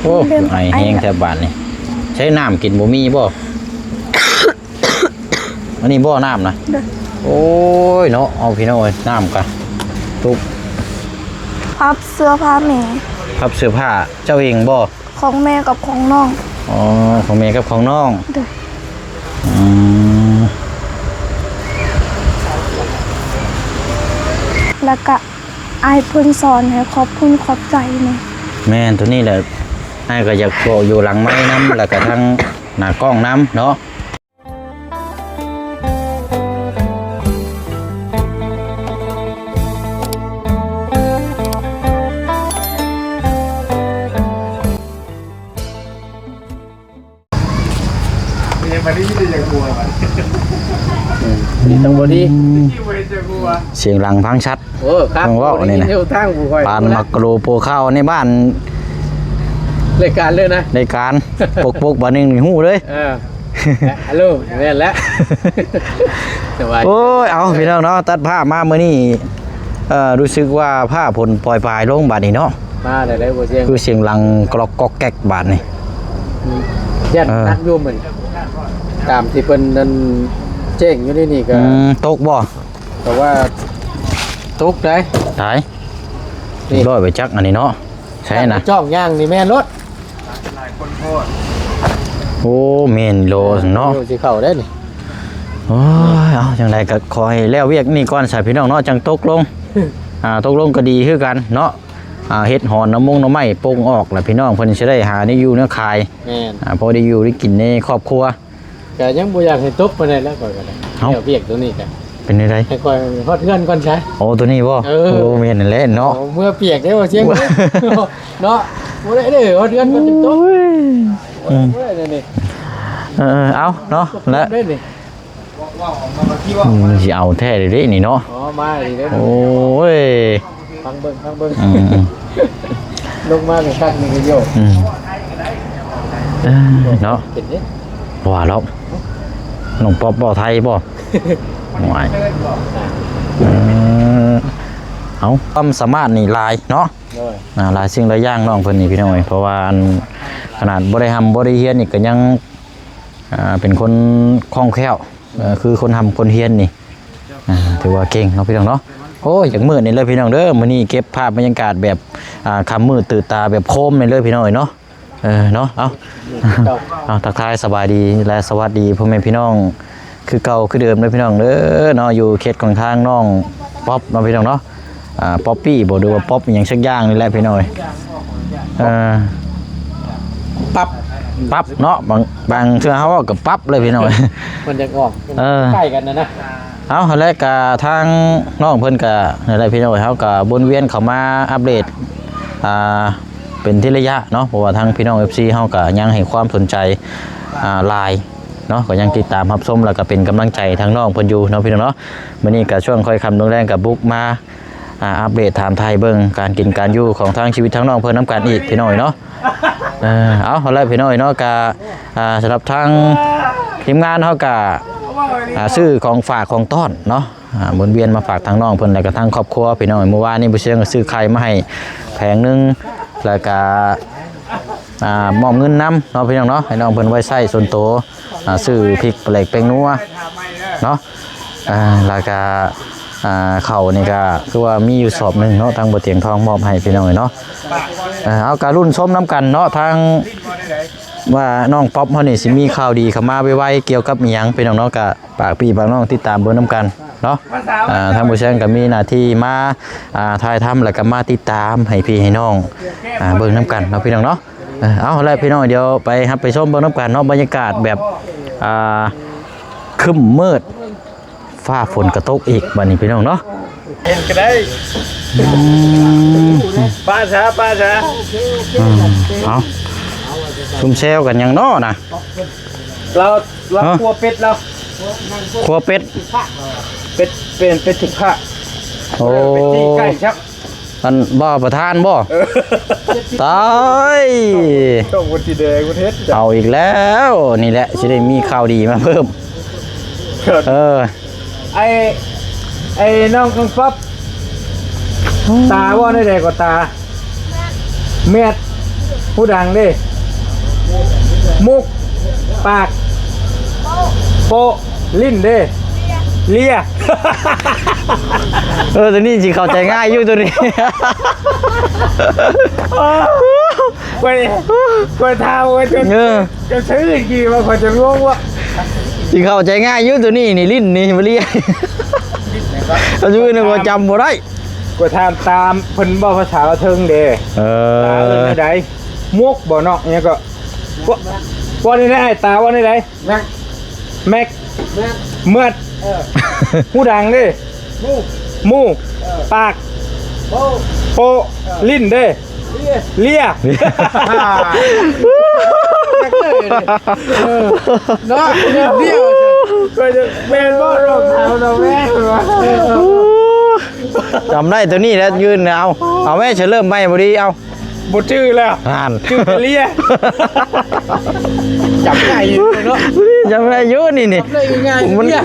ໂອ້ ເລີ່ມ ໄອແຮງແທ້ບາດນີ້. ໃຊ້ນ້ຳກິນບໍ່ມີບໍ່? ອັນນີ້ບໍ່ນ້ຳນະ? ໂດຍ. ໂອ້ຍເນາະ ເອົາ ພີ່ນ້ອງເອີຍ ນ້ຳກະຕຸກ. ພັບເສື້ອຜ້າແມ່. ພັບເສື້ອຜ້າເຈົ້າເອງບໍ່? ຂອງແມ່ກັບຂອງນ້ອງ. ອໍ ຂອງແມ່ກັບຂອງນ້ອງ. ໂດຍ. ອືມ ແລ້ວກະ ອ້າຍເພິ່ນສອນໃຫ້ຂອບຄຸນຂອບໃຈແດ່. ແມ່ນ ໂຕນີ້ແຫຼະ ອ້າຍກໍຢາກບອກຢູ່ຫຼັງໄມນຳ ແລ້ວກໍທາງໜ້າກ້ອງນຳເນາະ. ນີ້ຕ້ອງບໍ່ດີ ສຽງດັງຟັງຊັດ. ໂອ້ ຄັກ ຕ້ອງເວົ້ານີ້ນະ ທາງຜູ້ຂ້ອຍ ປານໝາກກະໂລໂປຂ້າວໃນບ້ານ ລາຍການເລີຍນະ ລາຍການ ປົກໆ ບາດໜຶ່ງນີ້ຮູ້ເລີຍ. ເອີ ຮັລໂຫຼ ແມ່ນແລ້ວ. ໂອ້ຍ ເອົາ ພີ່ນ້ອງເນາະ ຕັດພາບມາມື້ນີ້ ເອີ ຮູ້ສຶກວ່າຟ້າຝົນປ່ອຍປາຍລົງບາດນີ້ເນາະ. ມາໄດ້ ບໍ່ສຽງ ຄືສຽງດັງກະລັອກກອກແກັກບາດນີ້. ອືມ ຢ້ານ ເອີ ໜັກຢູ່ມື້ນີ້ ຕາມທີ່ເພິ່ນນັ້ນແຈ້ງຢູ່ໃນນີ້ກໍ ອືມ ຕົກບໍ່? ກໍວ່າຕົກໄດ໋ ຕາຍ ນີ້ ຮ້ອຍໄປຈັກອັນນີ້ເນາະ. ໃຊ່ນະ ຈ້ອງຍ່າງນີ້ແມ່ນໂລດ. ໂອ້ ແມ່ນໂລດເນາະ ເອີ ຊິເຂົ້າໄດ້ນີ້. ໂອ້ຍ ເອົາ ຈັ່ງໃດກໍຂໍໃຫ້ແລ້ວວຽກນີ້ກ່ອນຊະ ພີ່ນ້ອງເນາະ ຈັ່ງຕົກລົງ. ອ່າ ຕົກລົງກໍດີຄືກັນເນາະ. ອ່າ ເຮັດຫອນໜໍ່ມົງໜໍ່ໄມ້ປົງອອກ ແລ້ວພີ່ນ້ອງເພິ່ນຊິໄດ້ຫາແນວຢູ່ແນວຂາຍ. ແມ່ນ ອ່າ ພໍໄດ້ຢູ່ໄດ້ກິນໃນຄອບຄົວ. ກໍຍັງບໍ່ຢາກໃຫ້ຕົກປານໃດແລ້ວ ຂ້ອຍກໍໄດ້. ເອົ້າ ແລ້ວວຽກໂຕນີ້ກໍ ເປັນຈັ່ງໃດ? ໃຫ້ຂ້ອຍຮອດເຮືອນກ່ອນຊະ. ໂອ້ ໂຕນີ້ບໍ່? ເອີ ໂອ້ ແມ່ນແຫຼະເນາະ. ໂອ້ ເມື່ອປຽກເດ້ ບໍ່ສຽງເນາະ. ບໍ່ໄດ້ເດ້ ຮອດເຮືອນກ່ອນຈຶ່ງຕົກ. ໂອ້ຍ ອືມ ບໍ່ໄດ້ເດ້ນີ້. ເອີ ເອີ ເອົາເນາະ ແລະ ອືມ ຊິເອົາແທ້ເດ້ນີ້ເນາະ. ອໍ ມາອີກແລ້ວ ໂອ້ຍ. ຟັງເບິ່ງ ຟັງເບິ່ງ ອືມ ລົງມາກໍຄັກນີ້ກໍໂຍກ ອືມ ເອີ ເນາະ ເປັນເດ້ ບໍ່ວ່າດອກ ນ້ອງປັອບເວົ້າໄທບໍ່? ໂອ້ຍ ເອີ ເອົາ ຄວາມສາມາດນີ້ຫຼາຍເນາະ. ໂດຍ ອ່າ ຫຼາຍສິ່ງຫຼາຍຢ່າງນ້ອງເພິ່ນນີ້ ພີ່ນ້ອງເອີຍ ເພາະວ່າ ອັນ ຂະໜາດບໍ່ໄດ້ຮ່ຳບໍ່ໄດ້ຮຽນນີ້ກໍຍັງ ອ່າ ເປັນຄົນຄ່ອງແຄ້ວ ເອີ ຄືຄົນຮ່ຳຄົນຮຽນນີ້ ອ່າ ຖືວ່າເກັ່ງເນາະ ພີ່ນ້ອງເນາະ. ໂອ້ຍ ຢາກມືດນີ້ເລີຍ ພີ່ນ້ອງເດີ ມື້ນີ້ເກັບພາບບັນຍາກາດແບບ ອ່າ ຄ່ຳມືດຕື່ນຕາແບບໂຄມນີ້ເລີຍ ພີ່ນ້ອງເອີຍເນາະ. ເອີ ເນາະ ເອົາ ເອົາ ທັກທາຍສະບາຍດີ ແລະ ສະຫວັດດີພໍ່ແມ່ພີ່ນ້ອງຄືເກົ່າຄືເດີມເດີ ພີ່ນ້ອງເດີເນາະ. ຢູ່ເຂດຂອງທາງນ້ອງປັອບເນາະ ພີ່ນ້ອງເນາະ. ອ່າ ປັອບປີ້ບໍ່ ຫຼືວ່າປັອບອີ່ຫຍັງສັກຢ່າງນີ້ແຫຼະ ພີ່ນ້ອງເອີຍ. ເອີ ປັບ ປັບເນາະ ບາງ ບາງເທື່ອເຮົາເວົ້າກໍປັບເລີຍ ພີ່ນ້ອງເອີຍ. ມັນຢາກອອກ ເອີ ໃກ້ກັນນະນະ. ເອົາ ແລ້ວກະທາງນ້ອງເພິ່ນກະນັ້ນແຫຼະ ພີ່ນ້ອງເອີຍ ເຮົາກະວົນວຽນເຂົ້າມາອັບເດດ ອ່າ ເປັນທີລະໄລຍະເນາະ ເພາະວ່າທາງພີ່ນ້ອງເອັຟຊີເຮົາກະຍັງໃຫ້ຄວາມສົນໃຈ ອ່າ ຫຼາຍເນາະ ກໍຍັງຕິດຕາມຮັບຊົມ ແລ້ວກະເປັນກຳລັງໃຈທາງນ້ອງເພິ່ນຢູ່ເນາະ ພີ່ນ້ອງເນາະ. ມື້ນີ້ກະຊ່ວງຄ່ອຍຄ່ຳລົງແລງກະບຸກມາ ອ່າ ອັບເດດຖາມໄຖ່ເບິ່ງການກິນການຢູ່ຂອງທາງຊີວິດທາງນ້ອງເພິ່ນນຳກັນອີກ ພີ່ນ້ອງເອີຍເນາະ. ເອີ ເອົາ ເອົາລະ ພີ່ນ້ອງເອີຍເນາະ ກະ ອ່າ ສຳລັບທາງທີມງານເຮົາກະ ອ່າ ຊື້ຂອງຝາກຂອງຕ້ອນເນາະ ອ່າ ໝູນວຽນມາຝາກທາງນ້ອງເພິ່ນ ແລ້ວກະທາງຄອບຄົວ ພີ່ນ້ອງເອີຍ. ມື້ວານນີ້ບໍ່ເຊື່ອງກໍຊື້ໄຂ່ມາໃຫ້ແຜງໜຶ່ງ ແລ້ວກະ ອ່າ ມອບເງິນນຳເນາະ ພີ່ນ້ອງເນາະ ໃຫ້ນ້ອງເພິ່ນໄວ້ໃຊ້ສ່ວນໂຕ ອ່າ ຊື້ພິກ ປາແຫຼກ ແປ້ງນົວເນາະ. ອ່າ ແລ້ວກະ ອ່າ ເຂົ້ານີ້ກະຄືວ່າມີຢູ່ສອບໜຶ່ງເນາະ ທາງບໍ່ຕຽງທອງມອບໃຫ້ ພີ່ນ້ອງເອີຍເນາະ. ເອົາ ກະລຸ້ນຊົມນຳກັນເນາະ ທາງວ່ານ້ອງປັອບເຮົານີ້ຊິມີຂ່າວດີເຂົ້າມາໄວໆກ່ຽວກັບອີ່ຫຍັງ ພີ່ນ້ອງເນາະ. ກະ ຝາກພີ່ຝາກນ້ອງຕິດຕາມເບິ່ງນຳກັນເນາະ. ອ່າ ທາງບໍ່ແຊງກໍມີໜ້າທີ່ມາ ອ່າ ຖ່າຍທຳ ແລ້ວກໍມາຕິດຕາມໃຫ້ພີ່ໃຫ້ນ້ອງ ອ່າ ເບິ່ງນຳກັນເນາະ ພີ່ນ້ອງເນາະ. ເອີ ເອົາລະ ພີ່ນ້ອງ ດຽວໄປຮັບໄປຊົມເບິ່ງນຳກັນເນາະ ບັນຍາກາດແບບ ອ່າ ຄຶ້ມມືດ ຟ້າຝົນກໍຕົກອີກບັດນີ້ ພີ່ນ້ອງເນາະ. ເຫັນກໍໄດ້ ອືມ ປ້າຊາ ປ້າຊາ ອືມ ເອົາ ຊຸມແຊວກັນຫຍັງເນາະນະ. ລາວ ລາວ ຮະ? ຄົວເປັດລາວ ຄົວເປັດ ເປັດ ເປັນເປັດຖືກຂ້າ. ໂອ້ ເປັດທີ່ໃກ້ຄັບ ອັນ ບໍ່ປະທານບໍ່? ເອີ ຕາຍ ຕ້ອງຄົນສີແດງປະເທດ ເອົາອີກແລ້ວ ນີ້ແຫຼະ ຊິໄດ້ມີຂ່າວດີມາເພີ່ມ. ເອີ ໄອ້ ໄອ້ນ້ອງ ນ້ອງປັອບ ຕາເວົ້າແນວໃດກໍຕາ ແມັດ ຫູດັງເດ້ ມຸກ ປາກ ໂປະ ຫຼິ້ນເດ້ ເລຍ. ເອີ ຕົວນີ້ຊິເຂົ້າໃຈງ່າຍຢູ່ຕົວນີ້. ຂ້ອຍ ຂ້ອຍຖາມວ່າຈະ ເອີ ຈະຊື່ອີກວ່າຂ້ອຍຈະລວງວ່າ ຊິເຂົ້າໃຈງ່າຍຢູ່ຕົວນີ້ນີ້ ຫຼິ້ນນີ້ບໍ່ລຽນ ເອົາຊື່ໜຶ່ງວ່າຈຳບໍ່ໄດ້. ກວດຖາມຕາມເພິ່ນເວົ້າພາສາລາວເທິງເດ້. ເອີ ຕາເອີ້ນແນວໃດ? ໝວກບໍ່ເນາະ? ຫຍັງກໍ ເວົ້າ ເວົ້າແນວໃດອ້າຍ? ຕາເວົ້າແນວໃດ? ແມັກ ແມັກ ແມັກ ເໝືອດ ເອີ ຫູດັງເດ້ ໝູ ໝູ ເອີ ປາກ ໂປະ ໂປະ ເອີ ຫຼິ້ນເດ້ ເລຍ ເລຍ. ເອີ ເນາະ ນິດດຽວ ຂ້ອຍຈະແມ່ນບໍ່ລອງຖາມເນາະ ແມ່ນວ່າ ຈຳໄດ້ຕົວນີ້ແຫຼະ ຢືນເອົາ ເອົາແມ່ ສະເລີ່ມໃໝ່ບໍ່ດີ ເອົາ ບໍ່ຈື່ແລ້ວ ຫັ້ນ ຈື່ແຕ່ເລຍ. ຈຳໄດ້ຢູ່ເນາະ ຈຳໄດ້ຢູ່ນີ້ ນີ້ ຈຳໄດ້ງ່າຍໆ ມັນ ເລຍ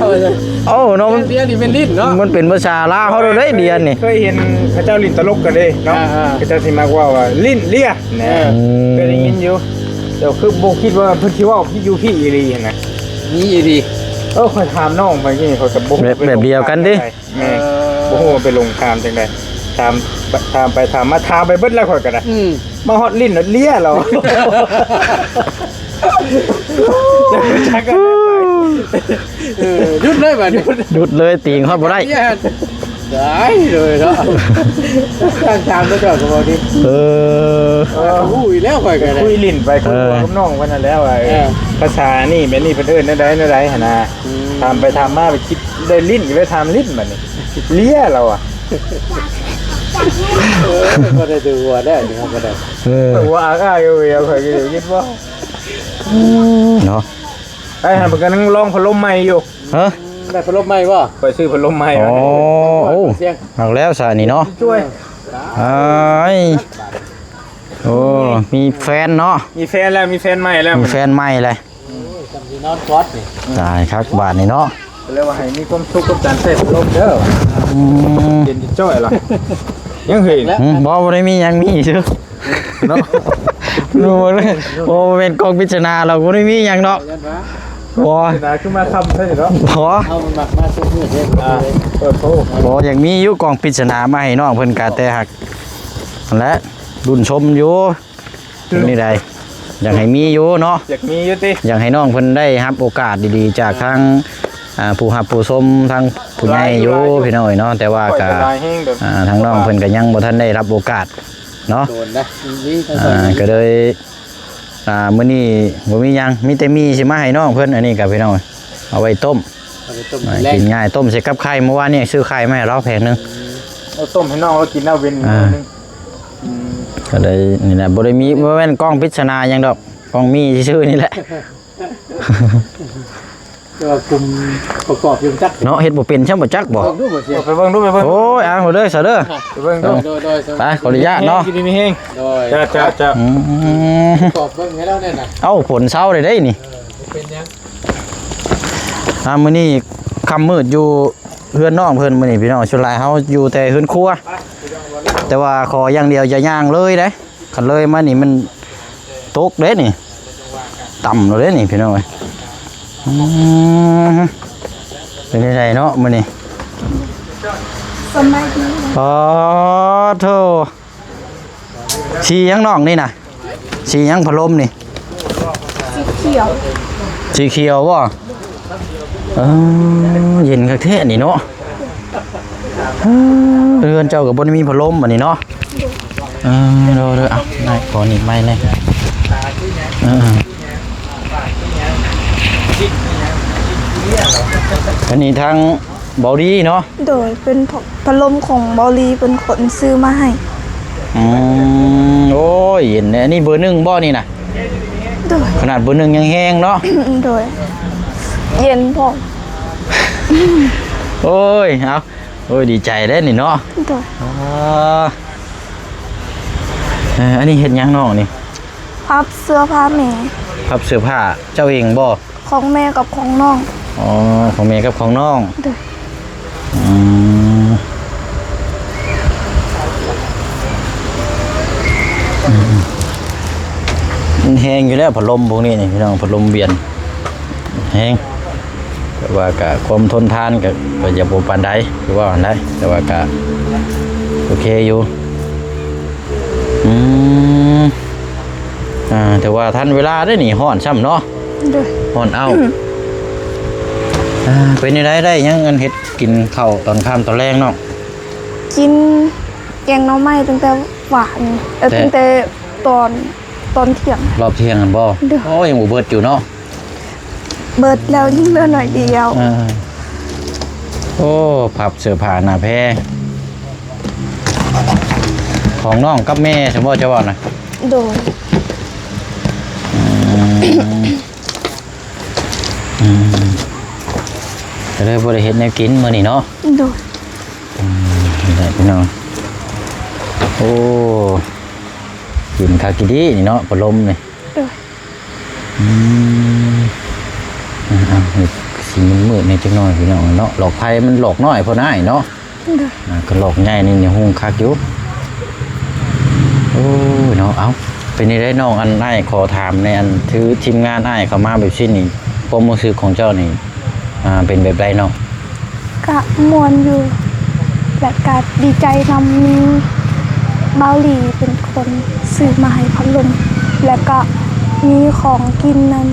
ໂອ້ເນາະ ມັນ ເລຍນີ້ແມ່ນຫຼິ້ນເນາະ ມັນເປັນພາສາລາວເຮົາເດ້ ດຽນນີ້ ເຄີຍເຫັນເຂົາເຈົ້າຫຼິ້ນຕະຫຼົກກັນເດ້ເນາະ ອ່າໆ ເຂົາເຈົ້າຊິມັກເວົ້າວ່າ ຫຼິ້ນເລຍ ນະ ເອີ ອືມ ເຄີຍໄດ້ຍິນຢູ່ ແຕ່ຄືບໍ່ຄິດວ່າເພິ່ນຊິເວົ້າຢູ່ພີ້ອີ່ຫຼີຫັ້ນນະ ມີອີ່ຫຼີ. ເອີ ຂ້ອຍຖາມນ້ອງໄປນີ້ ຂ້ອຍກໍບໍ່ ແບບ ແບບດຽວກັນຕິ ແມ່ນ ເອີ ບໍ່ຮູ້ວ່າໄປລົງຖາມຈັ່ງໃດ ຖາມ ຖາມໄປຖາມມາ ຖາມໄປເບິດແລ້ວຂ້ອຍກໍໄດ້ ອືມ ມາຮອດຫຼິ້ນໂລດເລຍລາວ ເອີ ຢຸດເລີຍບາດນີ້ ຢຸດເລີຍ ຕີງຮອດບໍ່ໄດ້ ຕາຍເລີຍເນາະ ທາງຖາມມາຈອດກໍບໍ່ດີ ເອີ ເອີ ຮູ້ອີກແລ້ວຂ້ອຍກໍໄດ້ ຄຸຍຫຼິ້ນໄປ ເອີ ຄຸຍກັບນ້ອງເພິ່ນນັ້ນແຫຼະວ່າ ເອີ ພາສານີ້ແບບນີ້ເພິ່ນເອີ້ນແນວໃດ ແນວໃດຫັ້ນນະ ອືມ ຖາມໄປຖາມມາໄປຄິດ ໄດ້ຫຼິ້ນກໍໄດ້ຖາມຫຼິ້ນບາດນີ້ ເລຍລາວອະ ເອີ ບໍ່ໄດ້ຖືຫົວແລ້ວນີ້ເຮົາກໍໄດ້ ເອີ ຫົວອາກອາກຢູ່ ຂ້ອຍກໍຢູ່ຄິດບໍ່ ເນາະ ໄອ້ຫັ້ນເພິ່ນກຳລັງລອງພັດລົມໃໝ່ຢູ່ ຮະ ໄດ້ພັດລົມໃໝ່ບໍ່? ຂ້ອຍຊື້ພັດລົມໃໝ່ ໂອ້ ໂອ້ ສຽງ ເອົາແລ້ວຊະນີ້ເນາະ ຊ່ວຍ ອ້າຍ ໂອ້ ມີແຟນເນາະ ມີແຟນແລ້ວ ມີແຟນໃໝ່ແລ້ວ ມີແຟນໃໝ່ແລ້ວ ໂອ້ຍ ຈຳຊິນອນກອດນີ້ ຕາຍຄັກບາດນີ້ເນາະ ກໍເລີຍວ່າໃຫ້ມີຄວາມສຸກກັບການໃຊ້ພັດລົມເດີ ອືມ ເຢັນຈ້ອຍລະ ຍັງເຮີ້ຍ ຫືມ ບໍ່ ບໍ່ໄດ້ມີຫຍັງ ມີຊື່ເນາະ ໂອ້ ບໍ່ແມ່ນກອງປິດສະໜາ ລາວບໍ່ໄດ້ມີຫຍັງດອກ ບໍ່ ນາຄືມາຄ່ຳແທ້ເນາະ ບໍ່ ເຮົາມັນມັກມາຊຸກມື້ເດ້ ອ່າ ເປີດໂພ ບໍ່ ຢາກມີຢູ່ກອງປິດສະໜາມາໃຫ້ນ້ອງເພິ່ນ ກະແຕ່ຫາກຫັ້ນແຫຼະ ລຸ້ນຊົມຢູ່ ເປັນຈັ່ງໃດ ຢາກໃຫ້ມີຢູ່ເນາະ ຢາກມີຢູ່ຕິ ຢາກໃຫ້ນ້ອງເພິ່ນໄດ້ຮັບໂອກາດດີໆ ຈາກທາງ ອ່າ ຜູ້ຮັບຜູ້ຊົມ ທາງຜູ້ໃຫຍ່ຢູ່ ຫຼາຍຢູ່ ພີ່ນ້ອງເອີຍເນາະ ແຕ່ວ່າກະ ໂອ້ຍ ຫຼາຍແຮງເດີ ອ່າ ທາງນ້ອງເພິ່ນກະຍັງບໍ່ທັນໄດ້ຮັບໂອກາດເນາະ ໂດນນະ ມີທັງ ອ່າ ກໍເລີຍ ອ່າ ມື້ນີ້ບໍ່ມີຫຍັງ ມີແຕ່ໝີ່ຊິມາໃຫ້ນ້ອງເພິ່ນ ອັນນີ້ກໍພີ່ນ້ອງ ເອົາໄວ້ຕົ້ມ ເອົາໄປຕົ້ມ ອ່າ ກິນແລງ ກິນງ່າຍ ຕົ້ມໃສ່ກັບໄຂ່ ເມື່ອວານນີ້ຊື້ໄຂ່ມາໃຫ້ລາວແຜງໜຶ່ງ ອືມ ເອົາຕົ້ມໃຫ້ນ້ອງລາວກິນ ເອົາເວັນ ອ່າ ໜຶ່ງ ອືມ ກໍໄດ້ນີ້ແຫຼະ ບໍ່ໄດ້ມີ ບໍ່ແມ່ນກ້ອງປິດສະໜາຫຍັງດອກ ກ້ອງໝີ່ຊື່ໆນີ້ແຫຼະ ແຕ່ວ່າກຸ່ມປະກອບຢູ່ຈັກເນາະ ເຮັດບໍ່ເປັນຊ່ຳບໍ່ຈັກບໍ່ ເບິ່ງດູບໍ່ ເອົາໄປເບິ່ງດູ ໄປເບິ່ງ ໂອ້ຍ ອ່ານເດີ ສາເດີ ໄປເບິ່ງດູ ໂດຍໆ ໄປ ຂໍອະນຸຍາດເນາະ ຢູ່ດີມີແຮງ ໂດຍ ເຈົ້າ ເຈົ້າ ເຈົ້າ ອືມ ປະກອບເບິ່ງໃຫ້ລາວແດ່ນະ ເອົ້າ ຝົນເຊົາໄດ້ເດ້ນີ້ ເອີ ບໍ່ເປັນຫຍັງ ອ່າ ມື້ນີ້ຄ່ຳມືດຢູ່ເຮືອນນ້ອງເພິ່ນ ມື້ນີ້ພີ່ນ້ອງ ສ່ວນຫຼາຍເຮົາຢູ່ແຕ່ເຮືອນຄົວ ແຕ່ວ່າຂໍຢ່າງດຽວຢ່າຍ່າງເລີຍເດ້ ຄັນເລີຍມານີ້ມັນຕົກເດ້ນີ້ ຕ່ຳແລ້ວເດ້ນີ້ພີ່ນ້ອງເອີຍ ອືມ ເປັນຈັ່ງໃດເນາະມື້ນີ້ ສະບາຍດີ ອໍ ໂທ້ ສີຫຍັງນ້ອງນີ້ນະ ສີຫຍັງພັດລົມນີ້ ສີຂຽວ ສີຂຽວບໍ່? ເອີ ເຢັນຄັກແທ້ນີ້ເນາະ ເຮືອນເຈົ້າກໍບໍ່ໄດ້ມີພັດລົມບັດນີ້ເນາະ ເອີ ເດີໆ ເອົາ ນາຍ ຂໍໜີບໄມ້ແດ່ ເອີ ອັນນີ້ທາງ ເບົາລີເນາະ ໂດຍ ເປັນພັດລົມຂອງເບົາລີເປັນຄົນຊື້ມາໃຫ້ ອືມ ໂອ້ຍ ເຢັນແທ້ ອັນນີ້ເບີໜຶ່ງບໍ່ນີ້ນະ ໂດຍ ຂະໜາດເບີໜຶ່ງຍັງແຮງເນາະ ໂດຍ ເຢັນພ້ອມ ໂອ້ຍ ເອົາ ໂອ້ຍ ດີໃຈເດ້ນີ້ເນາະ ໂດຍ ອ່າ ເອີ ອັນນີ້ເຮັດຫຍັງນ້ອງນີ້ ພັບເສື້ອຜ້າແມ່ ພັບເສື້ອຜ້າເຈົ້າເອງບໍ່? ຂອງແມ່ກັບຂອງນ້ອງ ອໍ ຂອງແມ່ກັບຂອງນ້ອງ ໂດຍ ອືມ ອືມ ມັນແຮງຢູ່ແລ້ວ ພັດລົມພວກນີ້ນີ້ພີ່ນ້ອງ ພັດລົມວຽນແຮງ ແຕ່ວ່າກະຄວາມທົນທານກະ ກະຢ່າບໍ່ປານໃດ ຄືວ່າຫັ້ນແຫຼະ ແຕ່ວ່າກະໂອເຄຢູ່. ອືມ ອ່າ ແຕ່ວ່າທັນເວລາເດ້ນີ້ ຮ້ອນຊ້ຳເນາະ. ໂດຍ ຮ້ອນເອົ້າ. ອ່າ ເປັນຈັ່ງໃດ ໄດ້ຫຍັງອັນເຮັດກິນເຂົ້າຕອນຄ່ຳຕອນແລງນ້ອງ? ກິນແກງໜໍ່ໄມ້ຕັ້ງແຕ່ວານ ເອີ ແຕ່ ຕັ້ງແຕ່ຕອນ ຕອນທ່ຽງ ຮອບທ່ຽງຫັ້ນບໍ່? ໂດຍ ໂອ້ ຍັງບໍ່ເບິດຢູ່ເນາະ. ເບິດແລ້ວ ຍັງເຫຼືອໜ້ອຍດຽວ. ເອີ ໂອ້ ພັບເສື້ອຜ້າໜ້າແພຂອງນ້ອງກັບແມ່ຊັ້ນບໍ່ ເຈົ້າເວົ້ານະ? ໂດຍ. ອືມ ອືມ ກະເລີຍບໍ່ໄດ້ເຮັດແນວກິນມື້ນີ້ເນາະ. ໂດຍ. ອືມ ນີ້ແຫຼະພີ່ນ້ອງ ໂອ້ ເຢັນຄັກອີ່ຫຼີນີ້ເນາະ ພັດລົມນີ້. ໂດຍ. ອືມ ເອົາ ຊິມືດໆແດ່ຈັກໜ້ອຍພີ່ນ້ອງເນາະ ຫຼອກໄຟມັນຫຼອກນ້ອຍໂພດນາຍເນາະ. ໂດຍ. ອ່າ ຄັນຫຼອກໃຫຍ່ນີ້ ນີ້ຮຸ່ງຄັກຢູ່. ໂອ້ຍເນາະ ເອົ້າ ເປັນຈັ່ງໃດນ້ອງ ອັນ ອ້າຍຂໍຖາມແດ່ ອັນ ຖືທີມງານອ້າຍເຂົ້າມາແບບຊີ້ນີ້ ຄວາມຮູ້ສຶກຂອງເຈົ້ານີ້ ອ່າ ເປັນແບບໃດນ້ອງ? ກະມ່ວນຢູ່ ແລະກະດີໃຈນຳ ມີບ່າວຫຼີເປັນຄົນຊື້ມາໃຫ້ພັດລົມ ແລະກະມີຂອງກິນນຳ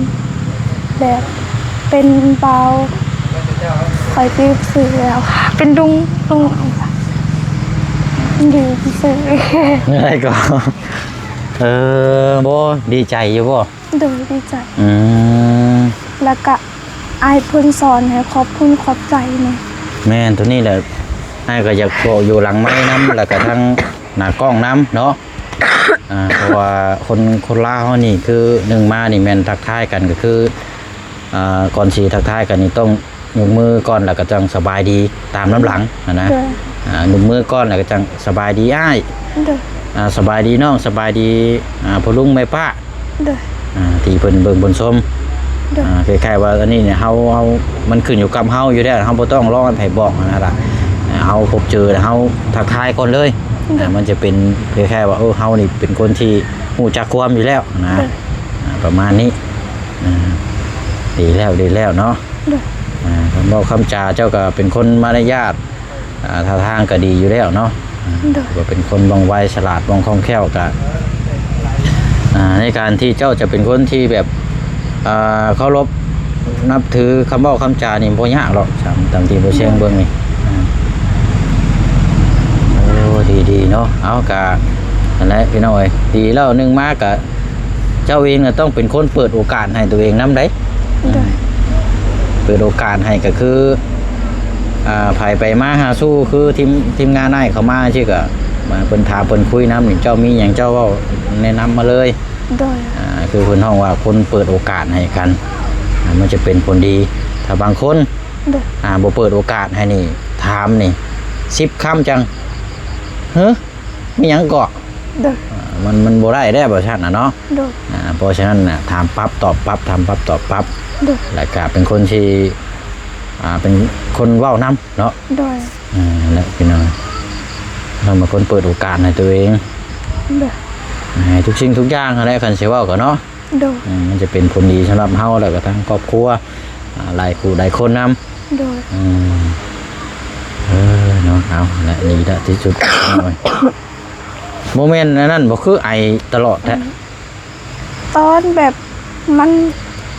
ແບບເປັນບ່າວ ຂ້ອຍຊິຊື້ແລ້ວ ເປັນລຸງ ລຸງ ຢູ່ຊື່ໆ. ແນວໃດກໍ ເອີ ບໍ່ ດີໃຈຢູ່ບໍ່? ໂດຍ ດີໃຈ. ອືມ ແລ້ວກະອ້າຍເພິ່ນສອນໃຫ້ຂອບຄຸນຂອບໃຈແດ່. ແມ່ນ ໂຕນີ້ແຫຼະ ອ້າຍກໍຢາກບອກຢູ່ຫຼັງໄມນຳ ແລ້ວກະທາງໜ້າກ້ອງນຳເນາະ. ອ່າ ເພາະວ່າຄົນ ຄົນລາວເຮົານີ້ ຄືໜຶ່ງມານີ້ແມ່ນທັກທາຍກັນ ກໍຄື ອ່າ ກ່ອນຊິທັກທາຍກັນນີ້ ຕ້ອງຍົກມືກ່ອນ ແລ້ວກໍຈັ່ງສະບາຍດີຕາມນຳຫຼັງຫັ້ນນະ. ໂດຍ. ອ່າ ຍົກມືກ່ອນ ແລ້ວກໍຈັ່ງສະບາຍດີອ້າຍ. ໂດຍ. ອ່າ ສະບາຍດີນ້ອງ ສະບາຍດີ ອ່າ ພໍ່ລຸງແມ່ປ້າ. ໂດຍ. ອ່າ ທີ່ເພິ່ນເບິ່ງເພິ່ນຊົມ. ໂດຍ. ອ່າ ຄ້າຍໆວ່າອັນນີ້ເນຍ ເຮົາ ເຮົາ ມັນຂຶ້ນຢູ່ກັບເຮົາຢູ່ແລ້ວ ເຮົາບໍ່ຕ້ອງລໍໃຫ້ໃຜບອກຫັ້ນນະລະ. ອ່າ ເຮົາພົບເຈີແລ້ວເຮົາທັກທາຍກ່ອນເລີຍ. ໂດຍ. ອ່າ ມັນຈະເປັນຄ້າຍໆວ່າ ເອີ ເຮົານີ້ເປັນຄົນທີ່ຮູ້ຈັກຄວາມຢູ່ແລ້ວນະ. ໂດຍ. ອ່າ ປະມານນີ້. ອ່າ ດີແລ້ວ ດີແລ້ວເນາະ. ໂດຍ. ອ່າ ຄຳເວົ້າຄຳຈາເຈົ້າກໍເປັນຄົນມາລະຍາດ ອ່າ ທ່າທາງກໍດີຢູ່ແລ້ວເນາະ. ໂດຍ. ກໍເປັນຄົນວ່ອງໄວ ສະຫຼາດ ວ່ອງຄ່ອງແຄ້ວ ກໍ ອ່າ ໃນການທີ່ເຈົ້າຈະເປັນຄົນທີ່ແບບ ອ່າ ເຄົາລົບນັບຖື ຄຳເວົ້າຄຳຈານີ້ບໍ່ຍາກດອກ ຕາມ ຕາມທີ່ບໍ່ແຊງເບິ່ງນີ້. ໂອ້ ດີໆເນາະ. ເອົາ ກະ ນັ້ນແຫຼະພີ່ນ້ອງເອີຍ ດີແລ້ວ ໜຶ່ງມາກະ ເຈົ້າເອງນະຕ້ອງເປັນຄົນເປີດໂອກາດໃຫ້ຕົວເອງນຳໃດ໋. ໂດຍ. ເປີດໂອກາດໃຫ້ກໍຄື ອ່າ ໃຜໄປມາຫາສູ່ ຄືທີມ ທີມງານອ້າຍເຂົ້າມາຈັ່ງຊີ້ກໍ ມາເພິ່ນຖາມເພິ່ນຄຸຍນຳນີ້ ເຈົ້າມີຫຍັງເຈົ້າເວົ້າແນະນຳມາເລີຍ. ໂດຍ. ອ່າ ຄືເພິ່ນຮ້ອງວ່າຄົນເປີດໂອກາດໃຫ້ກັນ ອ່າ ມັນຈະເປັນຜົນດີ. ຖ້າບາງຄົນ ໂດຍ. ອ່າ ບໍ່ເປີດໂອກາດໃຫ້ນີ້ ຖາມນີ້ ສິບຄຳຈັ່ງ ຮະ ມີຫຍັງເກາະ? ໂດຍ. ອ່າ ມັນ ມັນບໍ່ໄດ້ແລ້ວ ແບບຊັ້ນນະເນາະ. ໂດຍ. ອ່າ ເພາະສະນັ້ນນະ ຖາມປັບຕອບປັບ ຖາມປັບຕອບປັບ. ໂດຍ. ແລ້ວກະເປັນຄົນທີ່ ອ່າ ເປັນຄົນເວົ້ານຳເນາະ. ໂດຍ. ອ່າ ນັ້ນແຫຼະພີ່ນ້ອງ ຕ້ອງເປັນຄົນເປີດໂອກາດໃຫ້ຕົວເອງ. ໂດຍ. ໃຫ້ທຸກສິ່ງທຸກຢ່າງຫັ້ນແຫຼະ ຄັນຊິເວົ້າກໍເນາະ. ໂດຍ. ອືມ ມັນຈະເປັນຜົນດີສຳລັບເຮົາ ແລ້ວກໍທັງຄອບຄົວ ອ່າ ຫຼາຍຄູ່ຫຼາຍຄົນນຳ. ໂດຍ. ອືມ ເອີ ເນາະ ເອົາ ແລະ ດີລະທີ່ສຸດ. ບໍ່ແມ່ນອັນນັ້ນບໍ່ ຄືໄອຕະຫຼອດແທ້? ຕອນແບບມັນ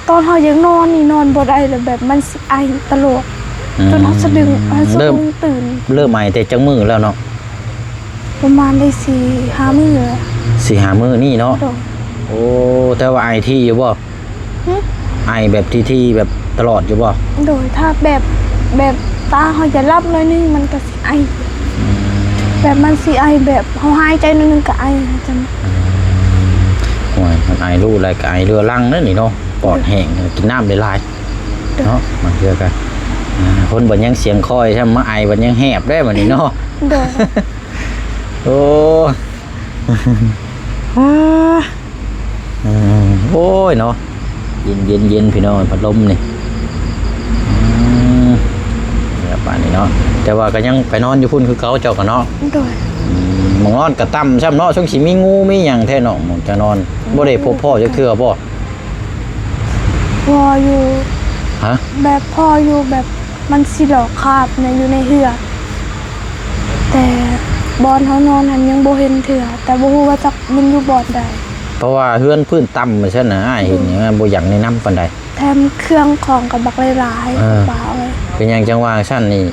ຕອນເຮົາຢາກນອນນີ້ນອນບໍ່ໄດ້ ແລ້ວແບບມັນຊິໄອຕະຫຼອດ. ອືມ ຈົນເຮົາສະດຶງ ເຮົາສະດຸ້ງຕື່ນ. ເລີ່ມ ເລີ່ມໄອແຕ່ຈັກມື້ແລ້ວເນາະ? ປະມານໄດ້ສີ່ຫ້າມື້ແລ້ວ. ສີ່ຫ້າມື້ນີ້ເນາະ? ໂດຍ. ໂອ້ ແຕ່ວ່າໄອຖີ່ຢູ່ບໍ່? ຫຶ? ໄອແບບຖີ່ໆ ແບບຕະຫຼອດຢູ່ບໍ່? ໂດຍ. ຖ້າແບບ ແບບຕາເຮົາຈະຫຼັບໜ້ອຍໜຶ່ງ ມັນກໍຊິໄອ. ອືມ ແບບມັນຊິໄອ ແບບເຮົາຫາຍໃຈໜ້ອຍໜຶ່ງກໍໄອຈັ່ງ. ອືມ ໂອ້ຍ ຄັນໄອຮູ້ແລ້ວກໍໄອເຮືອລັງເດ້ນີ້ເນາະ. ປອດແຫ້ງ ໂດຍ ກິນນ້ຳຫຼາຍໆ. ໂດຍ. ເນາະ ບາງເທື່ອກໍ ອ່າ ຄົນບັດຍັງສຽງຄ່ອຍ ຊ້ຳມາໄອບັດຍັງແຫບເດ້ບັດນີ້ເນາະ. ໂດຍ. ໂອ້ ອືມ ໂອ້ຍເນາະ ເຢັນໆໆ ພີ່ນ້ອງ ພັດລົມນີ້. ອືມ ແບບປານນີ້ເນາະ ແຕ່ວ່າກໍຍັງໄປນອນຢູ່ພຸ້ນຄືເກົ່າເຈົ້າກໍເນາະ? ໂດຍ. ໝ່ອງນອນກໍຕ່ຳຊ້ຳເນາະ ສົງຊິມີງູມີຫຍັງແທ້ເນາະ ໝ່ອງຈະນອນ. ບໍ່ໄດ້ພົບພໍ້ຈັກເທື່ອບໍ່? ພໍຢູ່. ຮະ? ແບບພໍຢູ່ ແບບມັນຊິຫຼອກຄາບນະ ຢູ່ໃນເຮືອນ ແຕ່ບ່ອນເຮົານອນຫັ້ນຍັງບໍ່ເຫັນເທື່ອ ແຕ່ບໍ່ຮູ້ວ່າຈັກມັນຢູ່ບ່ອນໃດ. ເພາະວ່າເຮືອນພື້ນຕ່ຳວ່າຊັ້ນນະ ອ້າຍເຫັນນີ້ ອືມ ບໍ່ຢາກແນະນຳປານໃດ. ແຖມເຄື່ອງຂອງກໍບັກຫຼາຍໆ ເອີ ປ້າເອີຍ. ເປັນຫຍັງຈັ່ງວ່າຊັ້ນນີ້?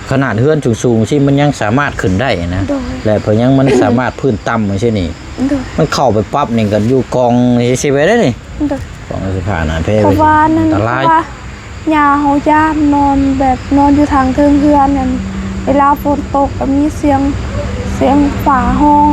ຂະໜາດເຮືອນສູງໆ ຊີ້ ມັນຍັງສາມາດຂຶ້ນໄດ້ນະ. ໂດຍ. ແລະ ເພິ່ນຍັງມັນສາມາດພື້ນຕ່ຳຈັ່ງຊີ້ນີ້ ໂດຍ ມັນເຂົ້າໄປປັບນີ້ກໍຢູ່ກອງຊິໄປໄດ້ນີ້. ໂດຍ. ກອງຊິຂາດນະ ເພ ເພາະວ່ານັ້ນ ອັນຕະລາຍ ເພາະວ່າຍ່າເຮົາຢ້ານນອນ ແບບນອນຢູ່ທາງເທິງເຮືອນນັ້ນ ເວລາຝົນຕົກກໍມີສຽງ ສຽງຝາຮ້ອງ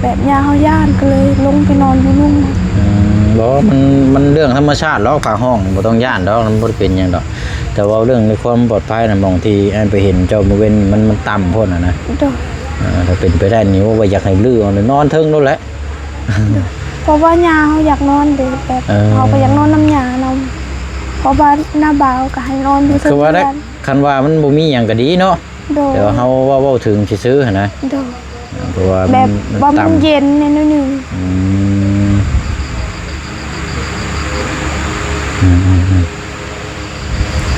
ແບບຍ່າເຮົາຢ້ານ ກໍເລີຍລົງໄປນອນຢູ່ລຸ່ມ. ອືມ ບໍ່ ມັນ ມັນເລື່ອງທຳມະຊາດດອກ ຝາຮ້ອງບໍ່ຕ້ອງຢ້ານດອກ ມັນບໍ່ໄດ້ເປັນຫຍັງດອກ. ແຕ່ເວົ້າເລື່ອງໃນຄວາມປອດໄພນະ ໝ່ອງທີ່ອ້າຍໄປເຫັນເຈົ້າມື້ເວັນ ມັນ ມັນຕ່ຳໂພດນະນະ. ໂດຍ. ອ່າ ຖ້າເປັນໄປໄດ້ນີ້ ໂອ້ ວ່າຢາກໃຫ້ຮື້ເອົານອນເທິງໂລດແຫຼະ. ໂດຍ. ເພາະວ່າຍ່າເຮົາຢາກນອນເດ້ ແບບ ເອີ ເຮົາກໍຢາກນອນນຳຍ່ານຳ ເພາະວ່ານ້າບ່າວກໍໃຫ້ນອນຢູ່ເທິງເຮືອນ. ຄືວ່າໄດ້ ຄັນວ່າມັນບໍ່ມີຫຍັງກໍດີເນາະ. ໂດຍ. ແຕ່ວ່າເຮົາເວົ້າ ເວົ້າເຖິງຊື່ໆຫັ້ນນະ. ໂດຍ. ເພາະວ່າ ແບບ ມັນ ວ່າມັນ ມັນຕ່ຳ ເຢັນແນວໜຶ່ງ. ອືມ ອືມໆ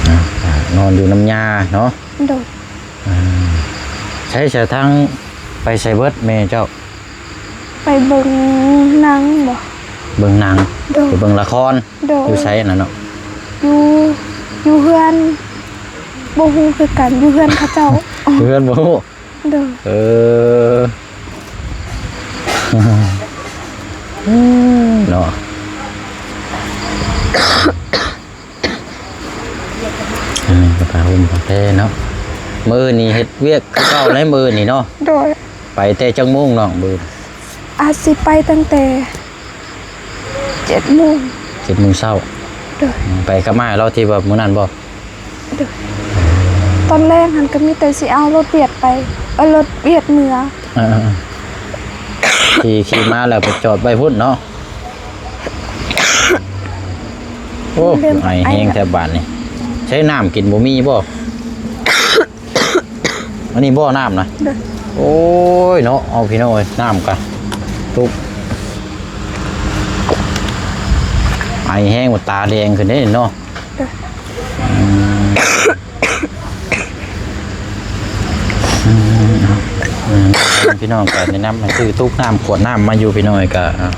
ໆ ອ່າ ນອນຢູ່ນຳຍ່າເນາະ. ໂດຍ. ອ່າ ໃຊ້ສາທາງໄປໃສເບິດແມ່ເຈົ້າ? ໄປເບິ່ງໜັງບໍ? ເບິ່ງໜັງ. ໂດຍ. ໄປເບິ່ງລະຄອນ. ໂດຍ. ຢູ່ໃສນັ້ນເນາະ? ຢູ່ ຢູ່ເຮືອນ ບໍ່ຮູ້ຄືກັນ ຢູ່ເຮືອນເຂົາເຈົ້າ. ຢູ່ເຮືອນບໍ່ຮູ້. ໂດຍ. ເອີ ເນາະ ອັນນີ້ກໍຜ້າຫົ່ມຜ້າແພເນາະ. ມື້ນີ້ເຮັດວຽກຄືເກົ່າແລ້ວ ມື້ນີ້ເນາະ. ໂດຍ. ໄປແຕ່ຈັກໂມງນ້ອງມື້? ອາດຊິໄປຕັ້ງແຕ່ເຈັດໂມງ. ເຈັດໂມງເຊົ້າ. ໂດຍ. ໄປກັບອ້າຍລາວທີ່ວ່າມື້ນັ້ນບໍ່? ໂດຍ. ຕອນແລງຫັ້ນກໍມີແຕ່ຊິເອົາລົດວຽດໄປ ເອີ ລົດວຽດເມືອ. ເອີໆໆ ຂີ່ ຂີ່ມາແລ້ວໄປຈອດໄວ້ພຸ້ນເນາະ. ໂອ້ ໄອແຮງແທ້ບາດນີ້. ໃຊ້ນ້ຳກິນບໍ່ມີບໍ່? ອັນນີ້ບໍ່ນ້ຳນະ? ໂດຍ. ໂອ້ຍເນາະ ເອົາພີ່ນ້ອງເອີຍ ນ້ຳກະຕຸກ ໄອແຮງ ຕາແດງຂຶ້ນເດ້ເນາະ. ໂດຍ. ອືມ ອືມ ເອົາ ອືມ ພີ່ນ້ອງກໍແນະນຳໃຫ້ຊື້ຕຸກນ້ຳ ຂວດນ້ຳມາຢູ່ ພີ່ນ້ອງກໍ ອ່າ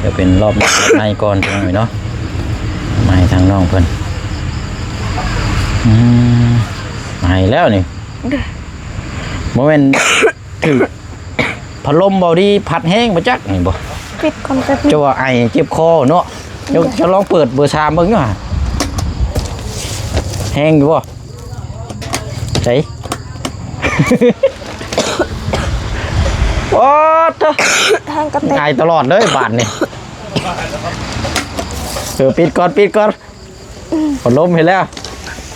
ດຽວເປັນລອບໃນກ່ອນ ພີ່ນ້ອງເນາະ ມາໃຫ້ທາງນ້ອງເພິ່ນ. ອືມ ໃຫ້ແລ້ວນີ້. ໂດຍ. ບໍ່ແມ່ນຖືກພັດລົມບໍ່ດີ ພັດແຮງບໍ່ຈັກນີ້ບໍ່? ປິດກ່ອນແປັບໜຶ່ງ. ເຈົ້າວ່າໄອເຈັບຄໍເນາະ. ເຈົ້າ ເຈົ້າລອງເປີດເບີສາມເບິ່ງຢູ່ຫາ ແຮງຢູ່ບໍ່? ໃສ? ໂອ້ ໂທ້ ແຮງກະເຕັກ ໄອຕະຫຼອດເລີຍບາດນີ້. ເອີ ປິດກ່ອນ ປິດກ່ອນ. ອືມ ພັດລົມເຫັນແລ້ວ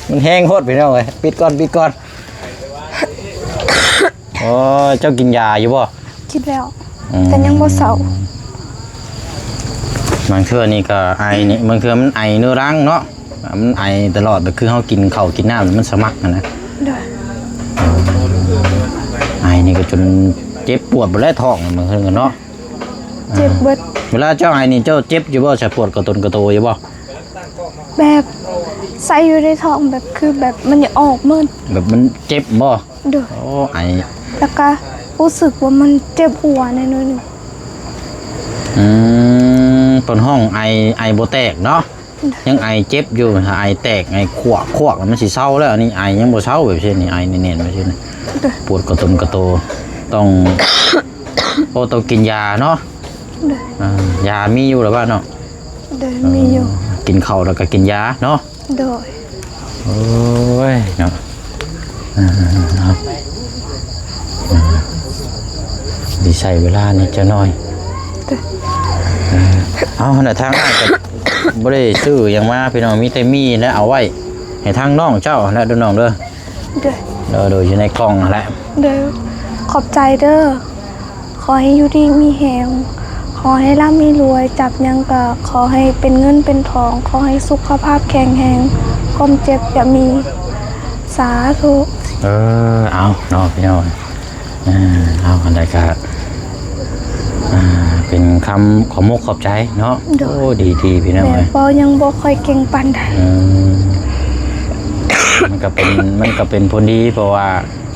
ມັນແຮງໂພດພີ່ນ້ອງເອີຍ. ປິດກ່ອນ ປິດກ່ອນ. ໂອ້ຍ ເຈົ້າກິນຢາຢູ່ບໍ່? ກິນແລ້ວ. ອືມ ແຕ່ຍັງບໍ່ເຊົາ. ບາງເທື່ອນີ້ກໍໄອນີ້ ບາງເທື່ອມັນໄອເຮືອລັງເນາະ ມັນໄອຕະຫຼອດ ແບບຄືເຮົາກິນເຂົ້າກິນນ້ຳມັນສະໝັກຫັ້ນນະ. ໂດຍ. ໄອນີ້ກໍຈົນເຈັບປວດເບິດແລ້ວທ້ອງ ບາງເທື່ອກໍເນາະ. ເຈັບເບິດ. ເວລາເຈົ້າໄອນີ້ເຈົ້າເຈັບຢູ່ບໍ່? ສະປວດກະຕົນກະໂຕຢູ່ບໍ່? ແບບໃສ່ຢູ່ໃນທ້ອງ ແບບຄືແບບມັນຢາກອອກໝົດ ແບບມັນເຈັບບໍ່? ໂດຍ. ໂອ້ ໄອ ແລ້ວກະຮູ້ສຶກວ່າມັນເຈັບຫົວແດ່ໜ້ອຍໜຶ່ງ. ອືມ ເພິ່ນຮ້ອງໄອ ໄອບໍ່ແຕກເນາະ. ໂດຍ. ຍັງໄອເຈັບຢູ່ ຖ້າໄອແຕກ ໄອຄວກຄວກ ມັນຊິເຊົາແລ້ວ. ອັນນີ້ໄອຍັງບໍ່ເຊົາ ແບບເຊັ່ນນີ້ ໄອແໜ້ນໆ ແບບເຊັ່ນນີ້. ໂດຍ. ປວດກະຕົນກະໂຕ ຕ້ອງ ໂອ້ ຕ້ອງກິນຢາເນາະ. ໂດຍ. ອ່າ ຢາມີຢູ່ລະວ່າເນາະ. ໂດຍ ມີຢູ່. ເອີ ກິນເຂົ້າແລ້ວກໍກິນຢາເນາະ. ໂດຍ. ໂອ້ຍເນາະ ເອີ ເອົາ ເອີ ຊິໃຊ້ເວລານີ້ຈັກໜ້ອຍ. ໂດຍ. ເອີ ເອົາ ຫັ້ນນະ ທາງອ້າຍກໍບໍ່ໄດ້ຊື້ຫຍັງມາ ພີ່ນ້ອງ ມີແຕ່ໝີ່ແຫຼະ ເອົາໄວ້ໃຫ້ທາງນ້ອງເຈົ້າຫັ້ນແຫຼະ ເດີນ້ອງເດີ. ໂດຍ. ເອີ ໂດຍ ຢູ່ໃນກ່ອງຫັ້ນແຫຼະ. ໂດຍ. ຂອບໃຈເດີ. ຂໍໃຫ້ຢູ່ດີມີແຮງ, ຂໍໃຫ້ລ່ຳໃຫ້ລວຍ, ຈັບຫຍັງກໍຂໍໃຫ້ເປັນເງິນເປັນທອງ, ຂໍໃຫ້ສຸຂະພາບແຂງແຮງ, ຄວາມເຈັບຢ່າມີ. ສາທຸ. ເອີ ເອົາເນາະ ພີ່ນ້ອງ, ອ່າ ເອົາ ອັນໃດກໍ ອ່າ ເປັນຄຳຂອບມົກຂອບໃຈເນາະ. ໂດຍ ໂອ້ ດີໆ ພີ່ນ້ອງເອີຍ ແມ່ກໍຍັງບໍ່ຄ່ອຍເກັ່ງປານໃດ. ອືມ ມັນກໍເປັນ ມັນກໍເປັນຜົນດີ ເພາະວ່າ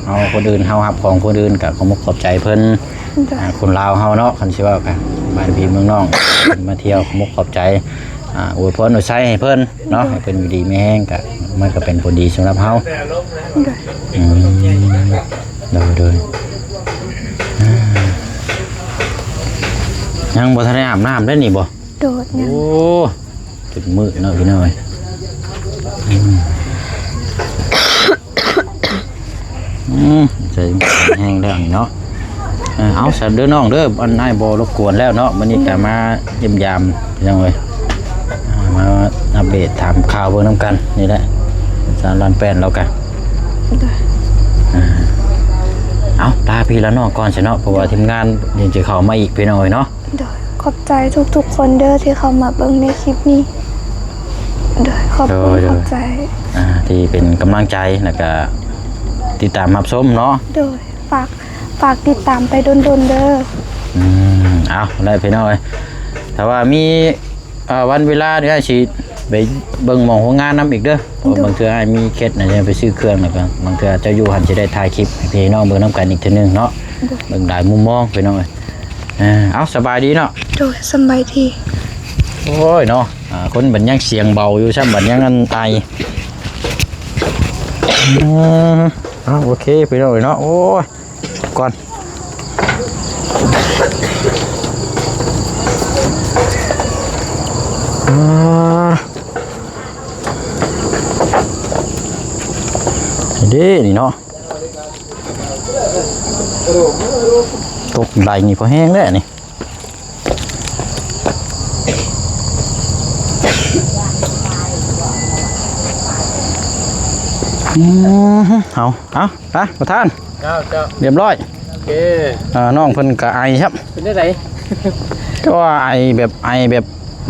ເຮົາ ຄົນອື່ນ ເຮົາຮັບຂອງຄົນອື່ນກໍຂອບມົກຂອບໃຈເພິ່ນ. ໂດຍ ອ່າ ຄົນລາວເຮົາເນາະ ຄັນຊິເວົ້າກັນ ບ້ານພີ່ເມືອງນ້ອງ ເພິ່ນມາທ່ຽວ ຂອບມົກຂອບໃຈ ອ່າ ອວຍພອນອວຍໄຊໃຫ້ເພິ່ນເນາະ. ໂດຍ ໃຫ້ເພິ່ນຢູ່ດີມີແຮງ ກະ ມັນກໍເປັນຜົນດີສຳລັບເຮົາ. ໂດຍ ອືມ ໂດຍ ໂດຍ ອ່າ ຍັງບໍ່ທັນໄດ້ອາບນ້ຳເດ້ນີ້ບໍ່? ໂດຍ ຍັງ ໂອ້ ຈົນມືດເນາະພີ່ນ້ອງເອີຍ. ອືມ ອືມ ໃຈແຮງແລ້ວນີ້ເນາະ. ເອີ ເອົາ ຊັ້ນເດີນ້ອງເດີ ອັນອ້າຍບໍ່ລົບກວນແລ້ວເນາະ. ມື້ນີ້ກໍມາຢ້ຽມຢາມພີ່ນ້ອງເອີຍ ອ່າ ມາອັບເດດຖາມຂ່າວເບິ່ງນຳກັນນີ້ແຫຼະ ສາວລານແປ້ນລາວກະ. ໂດຍ ອ່າ ເອົາ ລາພີ່ລານ້ອງກ່ອນຊະເນາະ ເພາະວ່າທີມງານຍັງຈະເຂົ້າມາອີກພີ່ນ້ອງເອີຍເນາະ. ໂດຍ ຂອບໃຈທຸກໆຄົນເດີທີ່ເຂົ້າມາເບິ່ງໃນຄລິບນີ້. ໂດຍ ຂອບຄຸນ ໂດຍ ຂອບໃຈ ອ່າ ທີ່ເປັນກຳລັງໃຈ ແລ້ວກະຕິດຕາມຮັບຊົມເນາະ. ໂດຍ ຝາກ ຝາກຕິດຕາມໄປດົນໆເດີ. ອືມ ເອົາ ແລ້ວພີ່ນ້ອງເອີຍ ຖ້າວ່າມີ ເອີ ວັນເວລານີ້ອ້າຍຊິໄປເບິ່ງໝ່ອງໂຮງງານນຳອີກເດີ ເພາະ ໂດຍ ບາງເທື່ອອ້າຍມີເຂດນະ ຈະໄປຊື້ເຄື່ອງ ແລ້ວກໍບາງເທື່ອເຈົ້າຢູ່ຫັ້ນ ຊິໄດ້ຖ່າຍຄລິບໃຫ້ພີ່ນ້ອງເບິ່ງນຳກັນອີກເທື່ອໜຶ່ງເນາະ. ໂດຍ ເບິ່ງຫຼາຍມຸມມອງພີ່ນ້ອງເອີຍ. ເອີ ເອົາ ສະບາຍດີເນາະ. ໂດຍ ສະບາຍດີ. ໂອ້ຍເນາະ ອ່າ ຄົນບັດຍັງສຽງເບົາຢູ່ຊ້ຳ ບັດຍັງອັນໄອ. ເອີ ເອົາ ໂອເຄພີ່ນ້ອງເອີຍເນາະ. ໂອ້ຍ ກ່ອນ ອ່າ ເດ້ນີ້ເນາະ ຕົກໄດນີ້ພໍແຮງແລ້ວນີ້. ອືມ ເອົາ ເອົາ ໄປປະທານ. ເຈົ້າ ເຈົ້າ ຮຽບຮ້ອຍ. ໂອເຄ ອ່າ ນ້ອງເພິ່ນກະໄອຄັບ. ເປັນຈັ່ງໃດ? ກໍວ່າໄອແບບ ໄອແບບ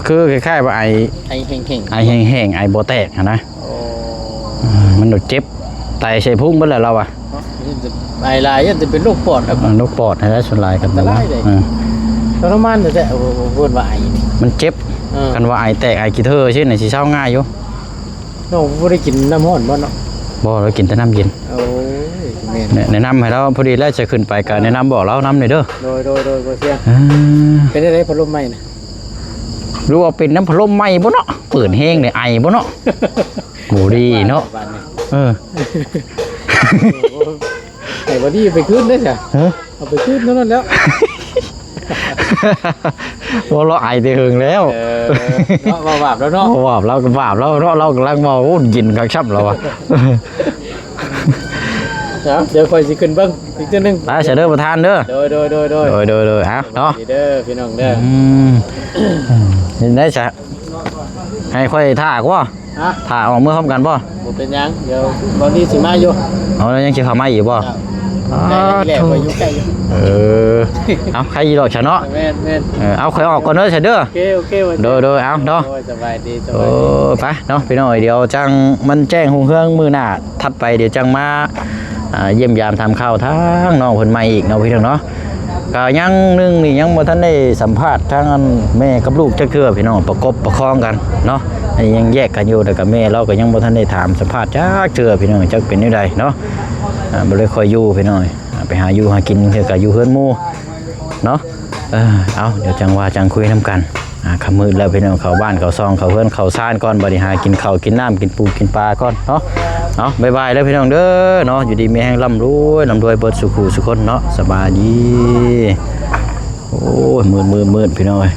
ຄືຄ້າຍໆວ່າໄອ ໄອແຫ້ງໆ ໄອແຫ້ງໆ ໄອບໍ່ແຕກຫັ້ນນະ. ໂອ້ ອືມ ມັນເຈັບ ໄຕໃສ່ພຸງເບິດແລ້ວລາວວ່າ. ເນາະ ໄອຫຼາຍຢ້ານແຕ່ເປັນໂລກປອດ. ເອີ ໂລກປອດຫັ້ນແຫຼະ ສ່ວນຫຼາຍກໍ ອັນຕະລາຍເດ້ ເອີ ທໍລະມານແທ້ໆ ເພິ່ນວ່າໄອນີ້ ມັນເຈັບ. ເອີ ຄັນວ່າໄອແຕກ ໄອຂີ້ເທີຊິນະ ຊິເຊົາງ່າຍຢູ່. ນ້ອງບໍ່ໄດ້ກິນນ້ຳຮ້ອນບໍ່ເນາະ? ບໍ່ ລາວກິນແຕ່ນ້ຳເຢັນ. ໂອ້ຍ ແມ່ນ ແນະນຳໃຫ້ລາວ ພໍດີແລ້ວຈະຂຶ້ນໄປກໍແນະນຳບອກລາວນຳແດ່ເດີ. ໂດຍໆໆ ບໍ່ເສຍ. ອ່າ ເປັນຈັ່ງໃດພັດລົມໃໝ່ນະ? ຫຼືວ່າເປັນນຳພັດລົມໃໝ່ບໍ່ເນາະ? ເປີດແຮງເດ ໄອບໍ່ເນາະ? ບໍ່ດີເນາະ ບາດນີ້. ເອີ ໄອບໍ່ດີໄປຄືນເດ້ຊະ. ຮະ? ເອົາໄປຄືນນັ້ນແລ້ວ. ບໍ່ ລາວໄອແຕ່ເຫິງແລ້ວ. ເອີ ເນາະ ວ່າບາບແລ້ວເນາະ. ວ່າບາບ ລາວກໍບາບແລ້ວເນາະ ລາວກຳລັງເວົ້າ. ໂອ້ ເຢັນຄັກຊ້ຳລາວວ່າ. ເອົາ ດຽວຂ້ອຍຊິຂຶ້ນເບິ່ງອີກເທື່ອໜຶ່ງ. ໄປຊະເດີປະທານເດີ. ໂດຍໆໆໆ ໂດຍໆໆ ເອົາເນາະ ດີເດີພີ່ນ້ອງເດີ. ອືມ ເຮັດໄດ້ຊະ ໃຫ້ຂ້ອຍຖ້າກວ່າ? ຮະ? ຖ້າອອກເມືອພ້ອມກັນບໍ່? ບໍ່ເປັນຫຍັງ ດຽວບ່າວລີຊິມາຢູ່. ເອົາ ແລ້ວຍັງຊິເຂົ້າມາອີກບໍ່? ເຈົ້າ ໄດ້ແຫຼະ ຂ້ອຍຢູ່ໃກ້ຢູ່. ເອີ ເອົາ ໃຄຢູ່ດອກຊະເນາະ. ແມ່ນໆ ເອີ ເອົາ ຂ້ອຍອອກກ່ອນເດີຊະເດີ. ໂອເຄ ໂອເຄ ໂດຍໆ ເອົາເນາະ. ໂອ້ຍ ສະບາຍດີ ໂດຍ ສະບາຍດີ. ໄປເນາະ ພີ່ນ້ອງເອີຍ ດຽວຈັ່ງມັນແຈ້ງຮຸ່ງເຮືອງມື້ໜ້າ ຖັດໄປ ດຽວຈັ່ງມາ ອ່າ ຢ້ຽມຢາມຖາມຂ່າວທາງນ້ອງເພິ່ນໃໝ່ອີກເນາະ ພີ່ນ້ອງເນາະ. ກໍຢ່າງໜຶ່ງນີ້ ຍັງບໍ່ທັນໄດ້ສຳພາດທາງອັນແມ່ກັບລູກຈັກເທື່ອ ພີ່ນ້ອງ ປະກົບປະຄອງກັນເນາະ. ອັນນີ້ຍັງແຍກກັນຢູ່ ແລ້ວກໍແມ່ລາວກໍຍັງບໍ່ທັນໄດ້ຖາມສຳພາດຈັກເທື່ອ ພີ່ນ້ອງ ຈັກເປັນແນວໃດເນາະ. ອ່າ ບໍ່ໄດ້ຄ່ອຍຢູ່ ພີ່ນ້ອງ ອ່າ ໄປຫາຢູ່ຫາກິນ ເທື່ອກໍຢູ່ເຮືອນໝູ່ເນາະ. ເອີ ເອົາ ດຽວຈັ່ງວ່າຈັ່ງຄຸຍນຳກັນ. ອ່າ ຄ່ຳມືດແລ້ວພີ່ນ້ອງ ເຂົ້າບ້ານເຂົ້າຊ່ອງ ເຂົ້າເຮືອນເຂົ້າຊານກ່ອນ. ບັດນີ້ຫາກິນເຂົ້າກິນນ້ຳ ກິນປູກິນປາກ່ອນເນາະ. ເອົາ ບາຍບາຍເດີພີ່ນ້ອງເດີເນາະ. ຢູ່ດີມີແຮງ ລ່ຳລວຍ ລ່ຳລວຍເບິດສູ່ຄູ່ສູ່ຄົນເນາະ. ສະບາຍດີ. ໂອ້ຍ ມືດໆໆ ພີ່ນ້ອງເອີຍ.